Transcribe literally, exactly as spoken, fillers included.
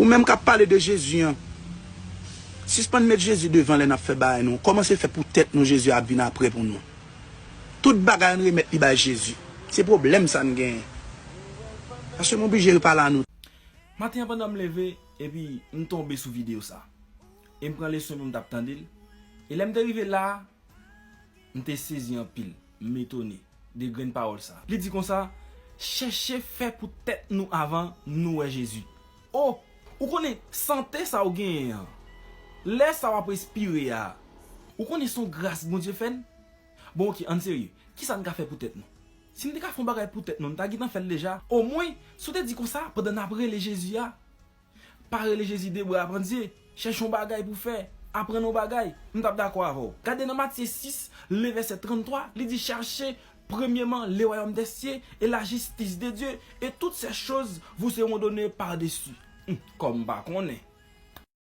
Ou menm k ap pale de Jezi an, sispann met Jezi devan lè n ap fè bagay nou. Kòmanse fè pou tèt nou Jezi ap vin apre pou nou. Tout bagay ann remèt li bay Jezi. Se pwoblèm sa n genyen. Paske m oblije repale a nou. Maten an pandan m leve, epi m tonbe sou videyo sa. E m pran leson pou m t ap tande l. E lè m te rive la a, m te sezi anpil, m etone de grenn pawòl sa. Li di konsa, chèche fè pou tèt nou avan nou wè Jezi. O, ou konnen sante sa ou genyen an, lè sa w ap respire a, ou konnen se yon gras Bondye fè n? Bon, oke, ann serye. Kisa n ka fè pou tèt nou? Si n te ka fè yon bagay pou tèt nou, n ta gentan fè l deja. Omwen, si w te di konsa, pandan n ap rele Jezi a, pa rele Jezi de bra pandye, chèche yon bagay pou fè, aprann yon bagay, m t ap dakò avè w. Gade nan Matye sis, le vèsè tranntwa, li di, cherchez premièrement le royaume des cieux et la justice de Dieu, et toutes ces choses vous seront données par-dessus. Hum, kòm m pa konnen.